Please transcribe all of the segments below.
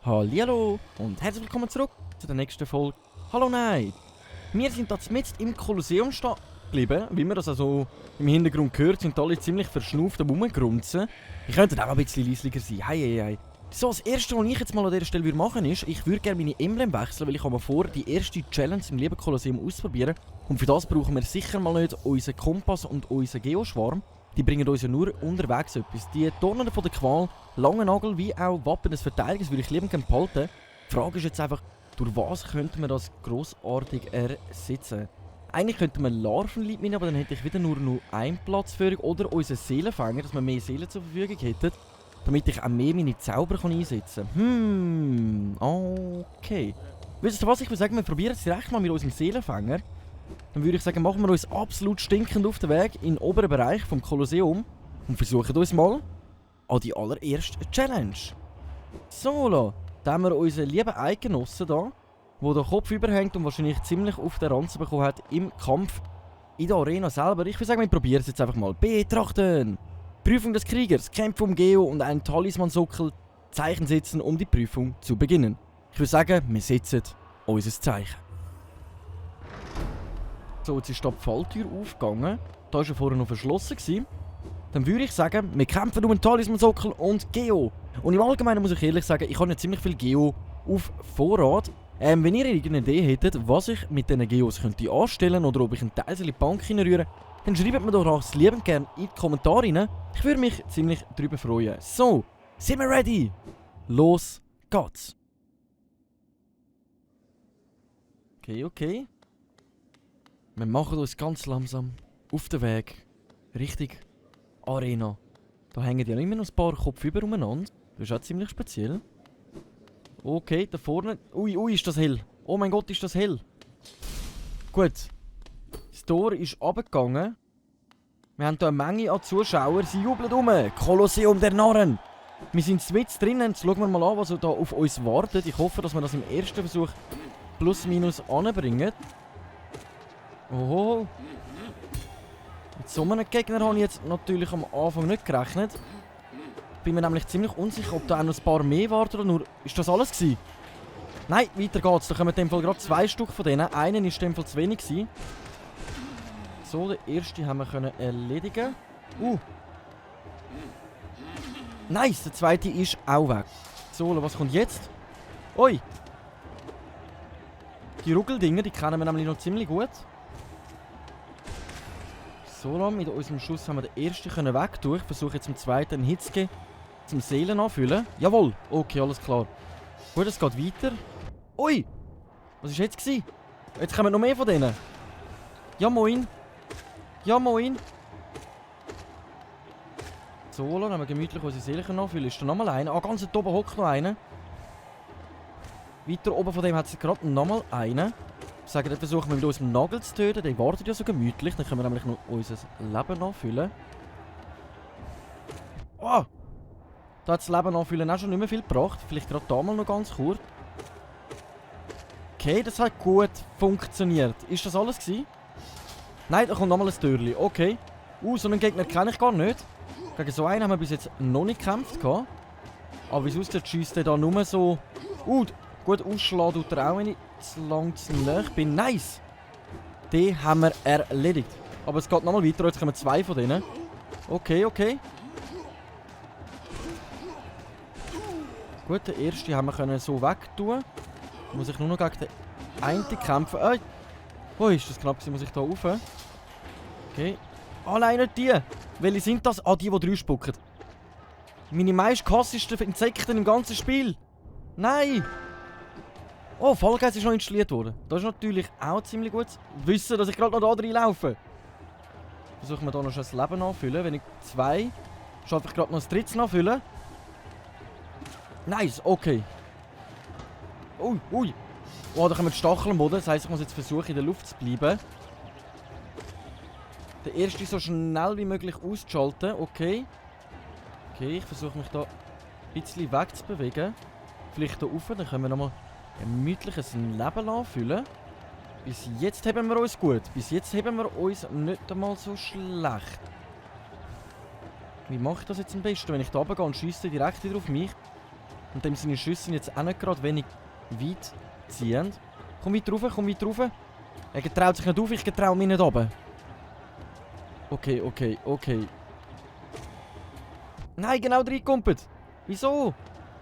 Hallihallo und herzlich willkommen zurück zu der nächsten Folge Hollow Knight. Wir sind da mitten im Kolosseum stehen geblieben, wie man das also im Hintergrund hört, sind alle ziemlich verschnauft am Rumgrunzen. Ich könnte auch ein bisschen leislicher sein, hei. So, das erste, was ich jetzt mal an dieser Stelle machen würde, ist, ich würde gerne meine Emblem wechseln, weil ich habe mir vor, die erste Challenge im lieben Kolosseum auszuprobieren. Und für das brauchen wir sicher mal nicht unseren Kompass und unseren Geoschwarm. Die bringen uns ja nur unterwegs etwas. Die Turner von der Qual, langen Nagel wie auch Wappen des Verteidigers würde ich lieber gerne behalten. Die Frage ist jetzt einfach, durch was könnte man das grossartig ersetzen? Eigentlich könnte man Larvenlied mitnehmen, aber dann hätte ich wieder nur einen Platz für oder unseren Seelenfänger, dass wir mehr Seelen zur Verfügung hätten, damit ich auch mehr meine Zauber einsetzen kann. Okay. Wisst ihr was, ich würde sagen, wir probieren es direkt mal mit unserem Seelenfänger. Dann würde ich sagen, machen wir uns absolut stinkend auf den Weg in den oberen Bereich vom Kolosseum und versuchen uns mal an die allererste Challenge. So, da haben wir unseren lieben Eidgenossen da, der den Kopf überhängt und wahrscheinlich ziemlich auf den Ranzen bekommen hat im Kampf in der Arena selber. Ich würde sagen, wir probieren es jetzt einfach mal. Betrachten! Prüfung des Kriegers, Kämpfe um Geo und einen Talismansockel, Zeichen setzen, um die Prüfung zu beginnen. Ich würde sagen, wir setzen unser Zeichen. So, jetzt ist die Falltür aufgegangen. Da war ja vorher noch verschlossen. Dann würde ich sagen, wir kämpfen um einen Talismansockel und Geo. Und im Allgemeinen muss ich ehrlich sagen, ich habe nicht ziemlich viel Geo auf Vorrat. Wenn ihr irgendeine Idee hättet, was ich mit diesen Geos könnte anstellen oder ob ich einen Teil in die Bank hineinrühre, dann schreibt mir doch das liebend gerne in die Kommentare rein. Ich würde mich ziemlich darüber freuen. So, sind wir ready? Los geht's. Okay. Wir machen uns ganz langsam auf den Weg Richtung Arena. Da hängen ja immer noch ein paar Kopfüber umeinander. Das ist auch ziemlich speziell. Okay, da vorne... Ui, ist das hell. Oh mein Gott, ist das hell. Gut. Das Tor ist runtergegangen. Wir haben hier eine Menge an Zuschauern. Sie jubeln um. Kolosseum der Narren. Wir sind mitten drinnen. Jetzt schauen wir mal an, was da auf uns wartet. Ich hoffe, dass wir das im ersten Versuch plus minus anbringen. Oho. Mit so einem Gegner habe ich jetzt natürlich am Anfang nicht gerechnet. Bin mir nämlich ziemlich unsicher, ob da auch noch ein paar mehr warten oder nur... Ist das alles gewesen? Nein, weiter geht's. Da kommen in dem Fall gerade 2 Stück von denen. Einen war in dem Fall zu wenig gewesen. So, den ersten haben wir können erledigen. Nice, der zweite ist auch weg. So, was kommt jetzt? Oi! Die Ruckeldinger, die kennen wir nämlich noch ziemlich gut. So, mit unserem Schuss haben wir den ersten wegtun. Ich versuche jetzt im zweiten einen Hit zu geben, zum Seelen anfüllen. Jawohl! Okay, alles klar. Gut, es geht weiter. Ui! Was war jetzt gewesen? Jetzt kommen noch mehr von denen. Ja, moin! Ja, moin! So, dann haben wir gemütlich unsere Seelen anfüllen. Ist da nochmal einer? Ah, ganz oben hockt noch einer. Weiter oben von dem hat es gerade nochmal einen. Ich sage, dann versuchen wir mit unserem Nagel zu töten. Der wartet ja so gemütlich. Dann können wir nämlich noch unser Leben anfüllen. Oh! Da hat das Leben anfüllen auch schon nicht mehr viel gebracht. Vielleicht gerade da mal noch ganz kurz. Okay, das hat gut funktioniert. Ist das alles gewesen? Nein, da kommt nochmal ein Türchen. Okay. So einen Gegner kenne ich gar nicht. Gegen so einen haben wir bis jetzt noch nicht gekämpft. Aber wie es aussieht, schiesst der da nur so... Gut, ausschlagen tut er auch, wenn ich zu lang zu nahe bin. Nice! Den haben wir erledigt. Aber es geht nochmal weiter. Jetzt kommen 2 von denen. Okay. Gut, den ersten haben wir können so wegtun. Muss ich nur noch gegen den einen kämpfen. Wo ist das knapp? Muss ich da rauf? Okay. Nein, nicht die! Welche sind das? Die 3 spucken. Meine meist kassigsten Insekten im ganzen Spiel. Nein! Oh, Fall Guys ist noch installiert worden. Das ist natürlich auch ziemlich gut zu wissen, dass ich gerade noch da reinlaufe. Versuchen wir da noch ein Leben anfüllen. Wenn ich 2 schaffe ich gerade noch ein drittes nachfüllen. Nice, okay. Ui. Oh, da kommen die Stacheln am Boden. Das heisst, ich muss jetzt versuchen, in der Luft zu bleiben. Der erste so schnell wie möglich auszuschalten. Okay. Okay, ich versuche mich da ein bisschen wegzubewegen. Vielleicht hier rauf, dann können wir nochmal gemütlich ein Leben anfüllen. Bis jetzt haben wir uns gut. Bis jetzt haben wir uns nicht einmal so schlecht. Wie mache ich das jetzt am besten? Wenn ich da runtergehe und schiesse direkt wieder auf mich. Und dem seine Schüsse jetzt auch nicht gerade wenig weit ziehend. Komm weit rauf, komm weit rauf. Er getraut sich nicht auf, ich getraue mich nicht runter. Okay, okay, okay. Nein, genau reingekumpelt. Wieso?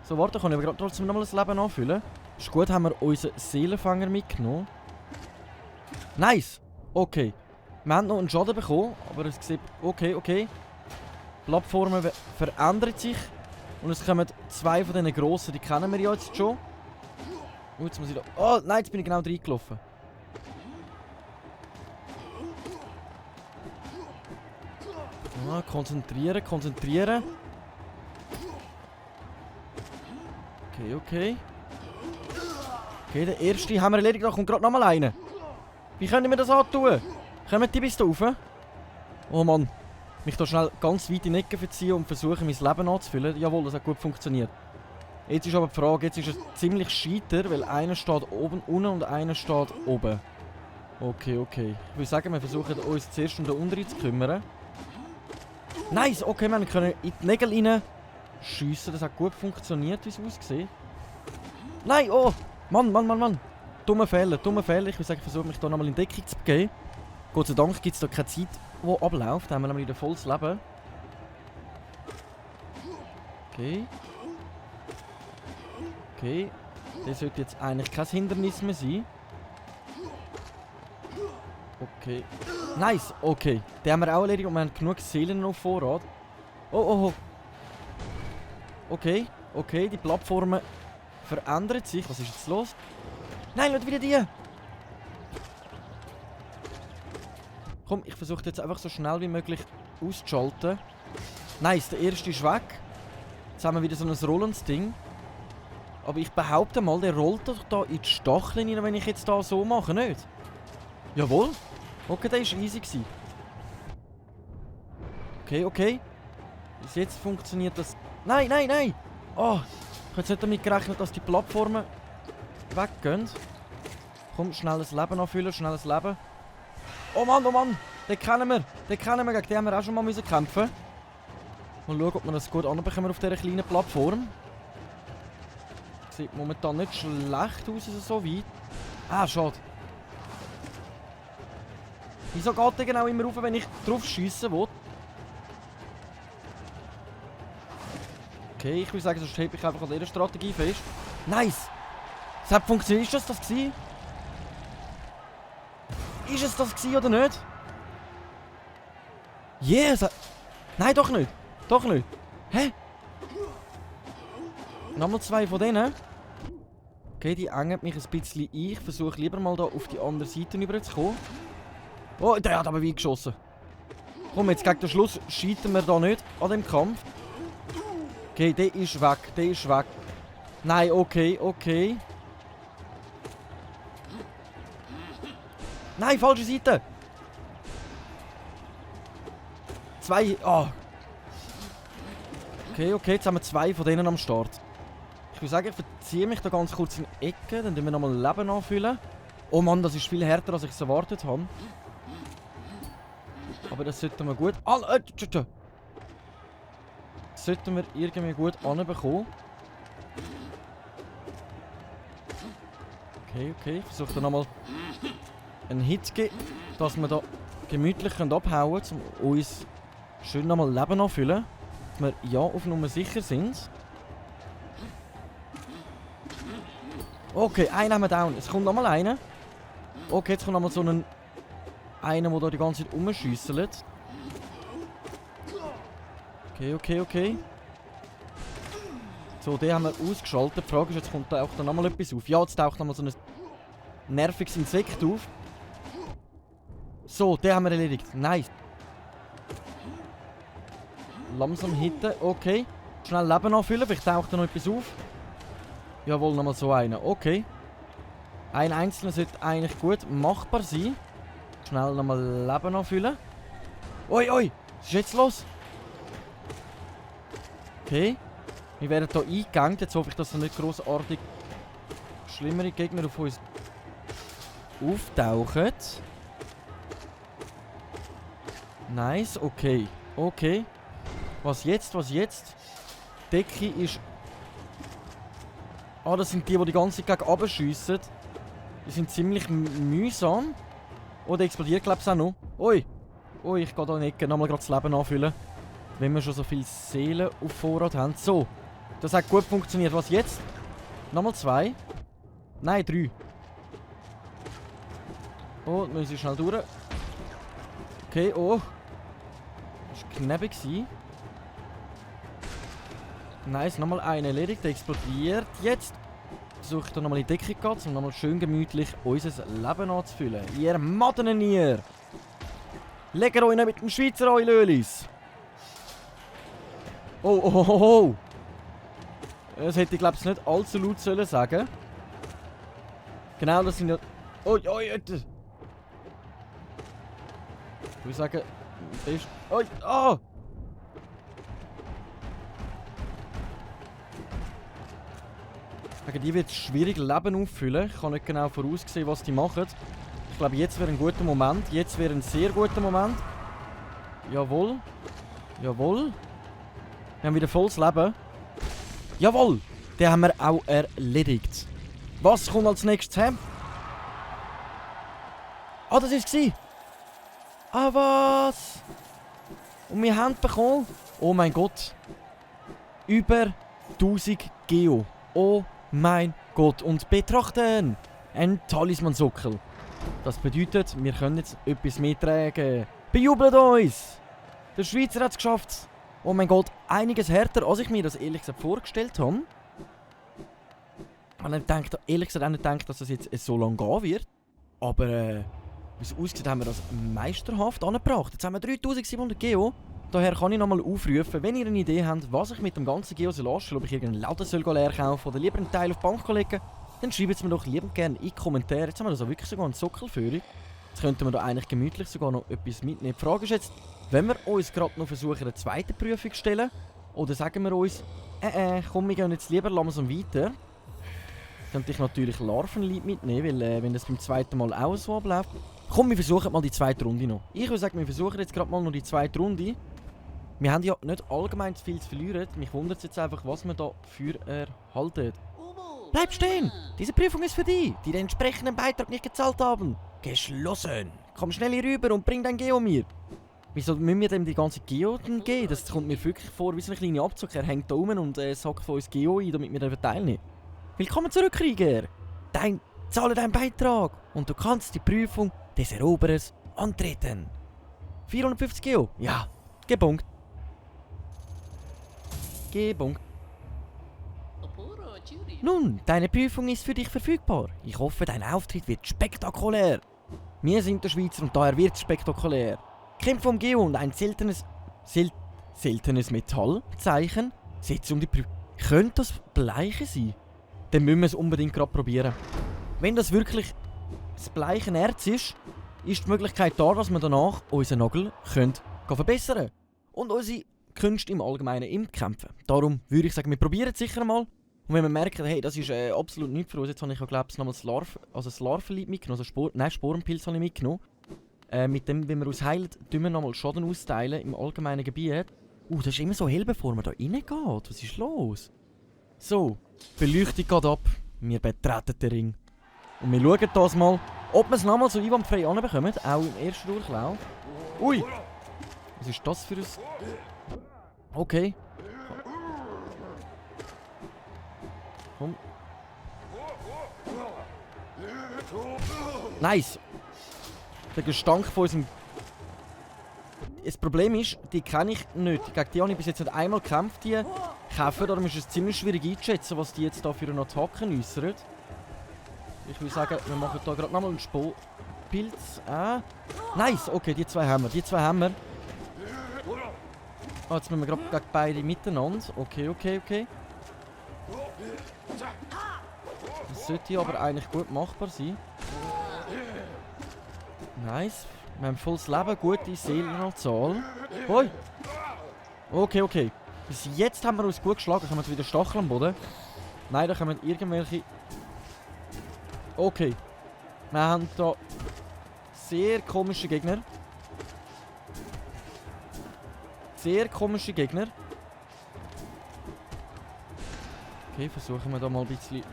So, warte, kann ich aber trotzdem nochmal das Leben anfüllen. Ist gut, haben wir unseren Seelenfanger mitgenommen. Nice! Okay. Wir haben noch einen Schaden bekommen, aber es sieht... Okay, okay. Die Plattformen verändern sich. Und es kommen zwei von diesen grossen, die kennen wir ja jetzt schon. Jetzt muss ich da... Oh, nein, jetzt bin ich genau reingelaufen. Ah, konzentrieren, konzentrieren. Okay, okay. Okay, der erste haben wir erledigt. Da kommt gerade nochmal einer. Wie können wir das antun? Kommen die bis da rauf? Oh Mann. Mich da schnell ganz weit in die Ecke verziehen und versuchen, mein Leben anzufüllen. Jawohl, das hat gut funktioniert. Jetzt ist aber die Frage, jetzt ist es ziemlich scheiter, weil einer steht oben unten und einer steht oben. Okay, okay. Ich würde sagen, wir versuchen uns zuerst um den unteren zu kümmern. Nice! Okay, wir können in die Nägel rein schiessen. Das hat gut funktioniert, wie es aussieht. Nein! Oh! Mann, Mann, Mann, Mann! Dummer Fehler, dummer Fehler. Ich würde sagen, ich versuche mich da nochmal in Deckung zu begeben. Gott sei Dank gibt es da keine Zeit, die abläuft. Da haben wir nämlich wieder volles Leben. Okay. Okay. Das sollte jetzt eigentlich kein Hindernis mehr sein. Okay. Nice! Okay. Den haben wir auch erledigt und wir haben genug Seelen noch auf Vorrat. Oh, oh, oh. Okay. Okay, die Plattformen verändern sich. Was ist jetzt los? Nein, schau wieder die! Komm, ich versuche jetzt einfach so schnell wie möglich auszuschalten. Nice, der erste ist weg. Jetzt haben wir wieder so ein rollendes Ding. Aber ich behaupte mal, der rollt doch da in die Stacheln rein, wenn ich jetzt da so mache, nicht? Jawohl. Okay, der war easy gewesen. Okay, okay. Bis jetzt funktioniert das... Nein, nein, nein! Oh, ich hätte nicht damit gerechnet, dass die Plattformen weggehen. Komm, schnelles Leben anfüllen, schnelles Leben. Oh Mann, den kennen wir. Den kennen wir, gegen den haben wir auch schon mal müssen kämpfen. Mal schauen, ob wir das gut anbekommen auf dieser kleinen Plattform. Sieht momentan nicht schlecht aus, so weit. Ah, schade. Wieso geht der genau immer rauf, wenn ich drauf schiessen will? Okay, ich würde sagen, sonst hebe ich einfach an dieser Strategie fest. Nice! Es hat funktioniert. Ist das gewesen? Ist es das gewesen oder nicht? Yes! Nein, doch nicht! Doch nicht! Hä? Nochmal zwei von denen. Okay, die engen mich ein bisschen ein. Ich versuche lieber mal da auf die andere Seite rüber zu kommen. Oh, der hat aber weit geschossen. Komm, jetzt gegen den Schluss scheitern wir da nicht an dem Kampf. Okay, der ist weg, der ist weg. Nein, okay, okay. Nein, falsche Seite. Zwei, oh. Okay, okay, jetzt haben wir zwei von denen am Start. Ich würde sagen, ich verziehe mich da ganz kurz in die Ecke, dann tun wir nochmal Leben anfüllen. Oh Mann, das ist viel härter, als ich es erwartet habe. Aber das sollten wir gut... Das sollten wir irgendwie gut anbekommen. Okay, okay. Ich versuche da nochmal einen Hit zu geben, dass wir da gemütlich abhauen können, um uns schön nochmal Leben anfüllen. Dass wir ja auf Nummer sicher sind. Okay, einen haben wir down. Es kommt nochmal einer. Okay, jetzt kommt nochmal so einer, der da die ganze Zeit rumschiesselt. Okay, okay, okay. So, den haben wir ausgeschaltet. Die Frage ist, jetzt kommt da auch da nochmal etwas auf. Ja, jetzt taucht nochmal so ein nerviges Insekt auf. So, den haben wir erledigt. Nice. Langsam hitten. Okay. Schnell Leben anfüllen. Vielleicht taucht da noch etwas auf. Jawohl, nochmal so einer. Okay. Ein einzelner sollte eigentlich gut machbar sein. Schnell nochmal Leben anfüllen. Oi, oi. Was ist jetzt los? Okay. Wir werden hier eingegangen. Jetzt hoffe ich, dass da nicht grossartig schlimmere Gegner auf uns auftauchen. Nice, okay. Okay. Was jetzt? Was jetzt? Die Decke ist... Ah, das sind die ganze Zeit gegen runter schiessen. Die sind ziemlich mühsam. Oh, der explodiert, glaube ich, auch noch. Ui. Ui, ich gehe da in die Ecke nochmal gerade das Leben anfüllen. Wenn wir schon so viel Seelen auf Vorrat haben. So. Das hat gut funktioniert. Was jetzt? Nochmal 2. Nein, 3. Oh, müssen wir schnell durch. Okay, oh. Das war knapp. Nice, nochmal einen erledigt. Der explodiert jetzt. Versuche ich da nochmal in die Decke zu gehen, um nochmal schön gemütlich unser Leben anzufüllen. Ihr Madden ihr! Legt euch nicht mit dem Schweizer Eulölis! Oh, oh, oh, oh! Das hätte ich, glaube ich, nicht allzu laut sollen sagen. Genau, das sind ja... Oh, oh, jetzt! Ich würde sagen... Oh, oh! Die wird schwierig Leben auffüllen. Ich kann nicht genau voraussehen, was die machen. Ich glaube, jetzt wäre ein guter Moment. Jetzt wäre ein sehr guter Moment. Jawohl. Jawohl. Wir haben wieder volles Leben. Jawohl. Den haben wir auch erledigt. Was kommt als nächstes her? Ah, das war es. Ah, was? Und wir haben bekommen... Oh mein Gott. Über 1000 Geo. Oh mein Gott. Und betrachten! Ein Talisman-Sockel. Das bedeutet, wir können jetzt etwas mittragen. Bejubelt uns! Der Schweizer hat es geschafft. Oh mein Gott, einiges härter, als ich mir das ehrlich gesagt vorgestellt habe. Ich habe ehrlich gesagt auch nicht gedacht, dass das jetzt so lange gehen wird. Aber wie es aussieht, haben wir das meisterhaft angebracht. Jetzt haben wir 3700 Geo. Daher kann ich nochmal aufrufen, wenn ihr eine Idee habt, was ich mit dem ganzen Geo soll anstellen, ob ich irgendeinen Laden soll leer kaufen oder lieber einen Teil auf die Bank legen, dann schreibt es mir doch liebend gerne in die Kommentare. Jetzt haben wir also wirklich sogar einen Sockelführung. Jetzt könnten wir da eigentlich gemütlich sogar noch etwas mitnehmen. Die Frage ist jetzt, wenn wir uns gerade noch versuchen, eine zweite Prüfung zu stellen, oder sagen wir uns, komm, wir gehen jetzt lieber langsam weiter. Könnte ich natürlich Larvenlied mitnehmen, weil wenn das beim zweiten Mal auch so abläuft. Komm, wir versuchen mal die zweite Runde noch. Ich würde sagen, wir versuchen jetzt gerade mal noch die zweite Runde. Wir haben ja nicht allgemein zu viel zu verlieren. Mich wundert es jetzt einfach, was wir da für erhalten. Bleib stehen! Diese Prüfung ist für die den entsprechenden Beitrag nicht gezahlt haben. Geschlossen! Komm schnell hier rüber und bring dein Geo mir. Wieso müssen wir dem die ganze Geo geben? Das kommt mir wirklich vor wie so eine kleine Abzug. Er hängt da rum und sagt von uns Geo ein, damit wir teilnehmen. Willkommen zurück, Krieger! Zahle deinen Beitrag und du kannst die Prüfung des Eroberers antreten. 450 Geo. Ja, gebunkt. Gebunkt. Nun, deine Prüfung ist für dich verfügbar. Ich hoffe, dein Auftritt wird spektakulär. Wir sind der Schweizer und daher wird es spektakulär. Kämpfe um Geo und ein seltenes Metallzeichen. Setze um die Prüfung. Könnte das Bleiche sein? Dann müssen wir es unbedingt gerade probieren. Wenn das wirklich das bleiche Erz ist, ist die Möglichkeit da, dass wir danach unseren Nagel verbessern können. Und unsere Künste im Allgemeinen im Kämpfen. Darum würde ich sagen, wir probieren es sicher mal. Und wenn wir merken, hey, das ist absolut nichts für uns, jetzt habe ich, glaube ich, nochmal das Larvenlied mitgenommen, Sporenpilz habe ich mitgenommen. Mit dem, wenn wir uns heilen, tun wir nochmal Schaden austeilen im allgemeinen Gebiet. Das ist immer so hell, bevor man da reingeht. Was ist los? So, Beleuchtung geht ab. Wir betreten den Ring. Und wir schauen das mal, ob wir es nochmal so einwandfrei anbekommen, auch im ersten Durchlauf. Ui! Was ist das für ein... Okay. Komm. Nice! Der Gestank von unserem... Das Problem ist, die kenne ich nicht. Gegen die habe ich bis jetzt nicht einmal gekämpft, die Käfer. Darum ist es ziemlich schwierig einzuschätzen, was die jetzt da für eine Attacke äußern. Ich würde sagen, wir machen da gerade nochmal einen Spopilz. Nice! Okay, die zwei haben wir. Jetzt müssen wir gerade gegen beide miteinander. Okay. Das sollte aber eigentlich gut machbar sein. Nice. Wir haben volles Leben, gute Seelenanzahl. Hoi! Okay. Bis jetzt haben wir uns gut geschlagen. Kommen wir wieder Stachel am Boden? Nein, da kommen irgendwelche... Okay. Wir haben hier sehr komische Gegner. Sehr komische Gegner. Okay, versuchen wir da mal ein bisschen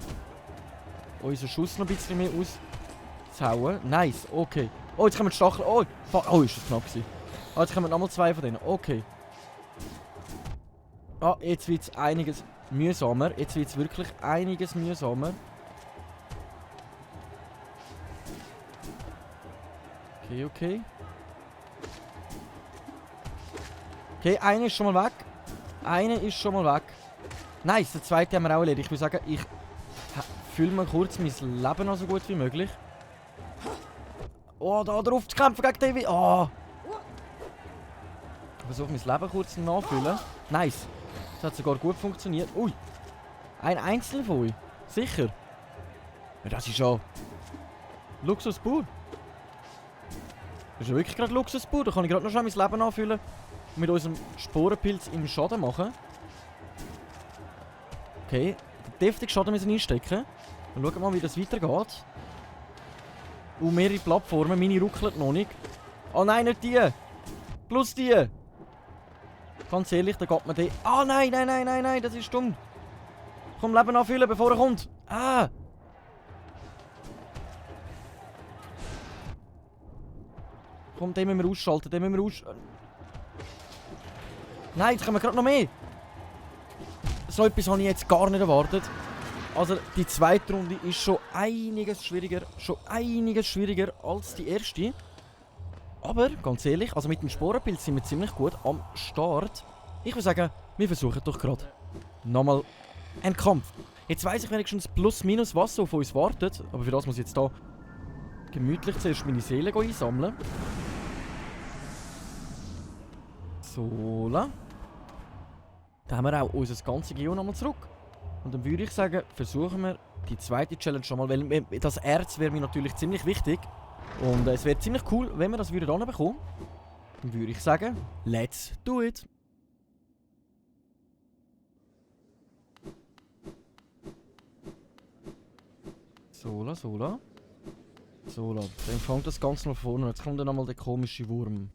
unseren Schuss noch ein bisschen mehr auszuhauen. Nice, okay. Oh, jetzt kommen die Stacheln. Oh, fuck. Oh, ist das knapp gewesen. Oh, jetzt kommen nochmal 2 von denen. Okay. Ah, jetzt wird es einiges mühsamer. Jetzt wird es wirklich einiges mühsamer. Okay, okay. Okay, einer ist schon mal weg. Einer ist schon mal weg. Nice, der zweite haben wir auch erledigt. Ich würde sagen, ich fülle mir kurz mein Leben noch so gut wie möglich. Oh, da drauf zu kämpfen gegen Davy. Oh. Ich versuche mein Leben kurz nachzufüllen. Nice. Das hat sogar gut funktioniert. Ui. Ein Einzelner von euch. Sicher. Ja, das ist ja Luxus pur. Das ist ja wirklich gerade Luxus pur. Da kann ich gerade noch schnell mein Leben nachfüllen. Und mit unserem Sporenpilz im Schaden machen. Okay. Deftig Schaden müssen einstecken. Dann schauen wir mal, wie das weitergeht. Mehrere Plattformen. Meine ruckelt noch nicht. Oh nein, nicht die. Plus die. Ganz ehrlich, da geht man die. Ah nein, nein, nein, nein, nein, das ist dumm. Komm, Leben anfüllen, bevor er kommt. Ah. Komm, den müssen wir ausschalten, den müssen wir ausschalten. Nein, jetzt kommen wir gerade noch mehr. So etwas habe ich jetzt gar nicht erwartet. Also die zweite Runde ist schon einiges schwieriger. Schon einiges schwieriger als die erste. Aber, ganz ehrlich, also mit dem Sporenpilz sind wir ziemlich gut am Start. Ich würde sagen, wir versuchen doch gerade nochmal einen Kampf. Jetzt weiss ich wenigstens plus minus, was so auf uns wartet. Aber für das muss ich jetzt hier gemütlich zuerst meine Seele einsammeln. So, dann haben wir auch unser ganzes Geo nochmal zurück. Und dann würde ich sagen, versuchen wir die zweite Challenge schon mal, weil das Erz wäre mir natürlich ziemlich wichtig. Und es wäre ziemlich cool, wenn wir das wieder bekommen. Dann würde ich sagen, let's do it! Sola, Sola. Sola. Dann fängt das Ganze noch vorne. Jetzt kommt dann nochmal der komische Wurm.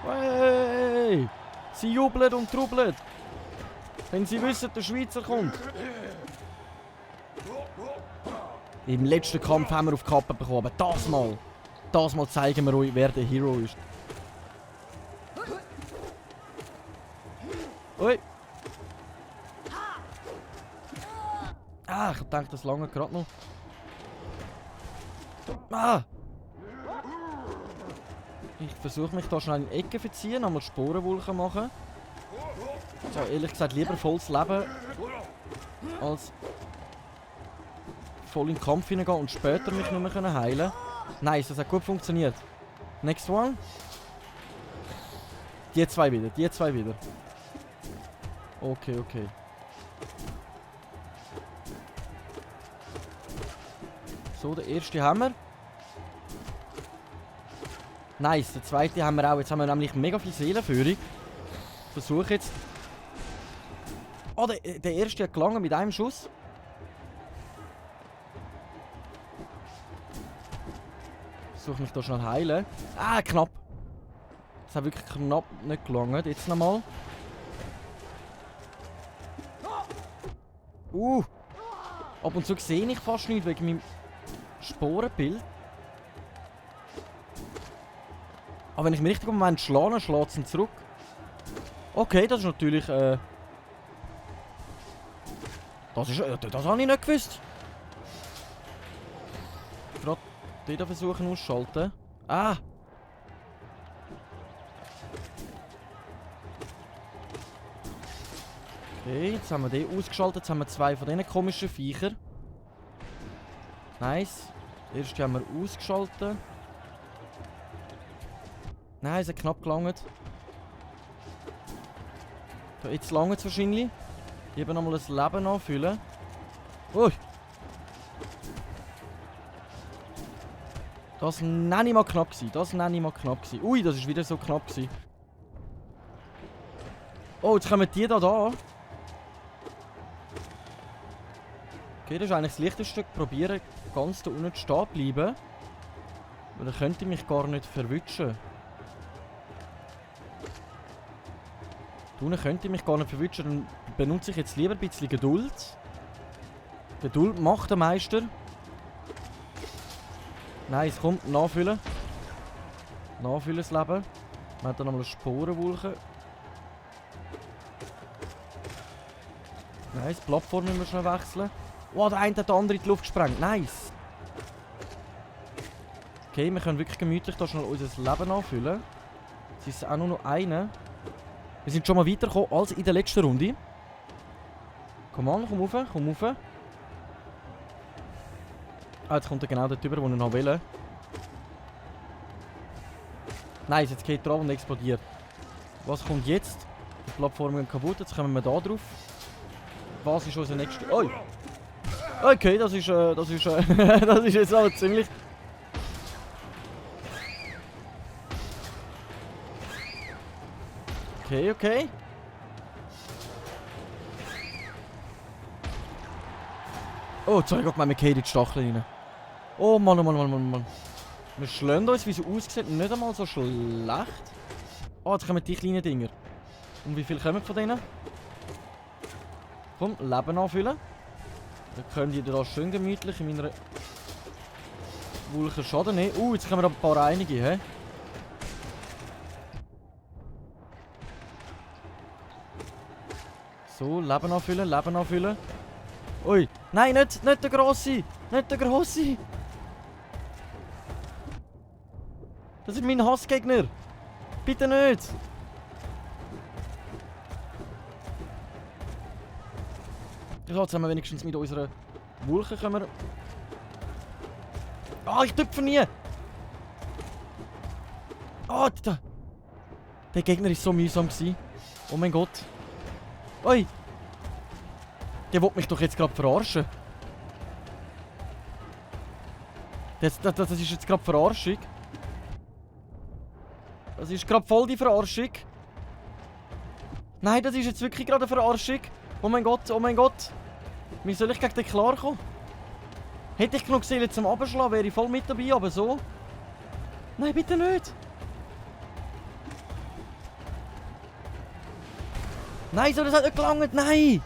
Hey! Sie jubeln und trubeln! Wenn sie wissen, der Schweizer kommt. Im letzten Kampf haben wir auf die Kappe bekommen, aber das mal zeigen wir euch, wer der Hero ist. Ui! Ah, ich dachte, das lange gerade noch. Ah! Ich versuche mich da schnell in die Ecke zu verziehen, einmal Sporenwulchen machen. So, ehrlich gesagt, lieber volles Leben als voll in den Kampf hineingehen und später mich nicht mehr heilen können. Nice, das hat gut funktioniert. Next one. Die zwei wieder, die zwei wieder. Okay, okay. So, der erste haben wir. Nice, der zweite haben wir auch. Jetzt haben wir nämlich mega viel Seelenführung. Ich versuche jetzt. Oh, der erste hat gelangen mit einem Schuss. Ich versuche mich da schnell heilen. Ah, knapp. Das hat wirklich knapp nicht gelangt. Jetzt nochmal. Ab und zu sehe ich fast nichts wegen meinem Sporenbild. Aber wenn ich mich richtig im Moment schlage, schlägt es ihn zurück. Okay, das ist natürlich... Das habe ich nicht gewusst. Gerade den versuchen auszuschalten. Ah! Okay, jetzt haben wir den ausgeschaltet. Jetzt haben wir zwei von diesen komischen Viechern. Nice. Den ersten haben wir ausgeschaltet. Nein, es hat knapp gelangt. So, jetzt langt es wahrscheinlich. Ich habe nochmal das Leben anfüllen. Ui! Das nenne ich mal knapp gewesen. Das nenne ich mal knapp gewesen. Ui, das ist wieder so knapp gewesen. Oh, jetzt kommen die da. Okay, das ist eigentlich das leichteste Stück. Probieren, ganz da unten stehen bleiben. Weil dann könnte ich mich gar nicht verwischen. Da unten könnte ich mich gar nicht verwischen. Dann benutze ich jetzt lieber ein bisschen Geduld. Geduld macht den Meister. Nice, komm, nachfüllen. Nachfüllen das Leben. Wir haben dann nochmal eine Sporenwolke. Nice, die Plattform müssen wir schnell wechseln. Oh, der eine hat den anderen in die Luft gesprengt. Nice. Okay, wir können wirklich gemütlich da schnell unser Leben anfüllen. Es ist auch nur noch einer. Wir sind schon mal weitergekommen als in der letzten Runde. Komm an, komm rauf, komm rauf. Ah, jetzt kommt er genau dort rüber, wo er noch will. Nice, jetzt geht er ab und explodiert. Was kommt jetzt? Die Plattformen gehen kaputt, jetzt kommen wir da drauf. Was ist unser nächster... Oh! Okay, das ist das ist jetzt aber ziemlich... Okay, okay. Oh, sorry, Gott, wir gehen in die Stacheln rein. Oh Mann, oh Mann, oh Mann, oh Mann. Wir schlagen uns, wie es aussieht, nicht einmal so schlecht. Oh, jetzt kommen die kleinen Dinger. Und wie viel kommen von denen? Komm, Leben anfüllen. Dann können die da schön gemütlich in meiner Wolke Schaden nehmen. Jetzt kommen wir ein paar einige, hä? So, Leben anfüllen, Leben anfüllen. Ui, nein, nicht der Grosse! Nicht der Grosse! Das ist mein Hassgegner! Bitte nicht! Ja, jetzt haben wir wenigstens mit unserer Wolke können wir... Ah, ich tüpfe nie! Ah, der Gegner ist so mühsam gewesen. Oh mein Gott. Ui! Der will mich doch jetzt gerade verarschen. Das ist jetzt gerade Verarschung. Das ist gerade voll die Verarschung. Nein, das ist jetzt wirklich gerade eine Verarschung. Oh mein Gott, oh mein Gott. Wie soll ich gegen den klarkommen? Hätte ich genug Seele zum Abschlagen, wäre ich voll mit dabei, aber so. Nein, bitte nicht. Nein, so, das hat nicht gelangt, nein!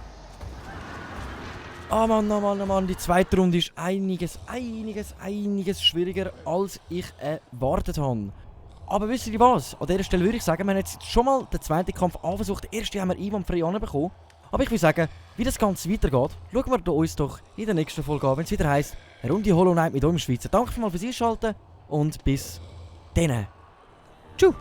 Oh Mann, oh Mann, oh Mann, die zweite Runde ist einiges schwieriger, als ich erwartet habe. Aber wisst ihr was? An dieser Stelle würde ich sagen, wir haben jetzt schon mal den zweiten Kampf anversucht. Den ersten haben wir einwandfrei anbekommen. Aber ich würde sagen, wie das Ganze weitergeht, schauen wir uns doch in der nächsten Folge an, wenn es wieder heisst, eine Runde Hollow Knight mit eurem Schweizer. Danke mal fürs Einschalten und bis dann. Tschüss!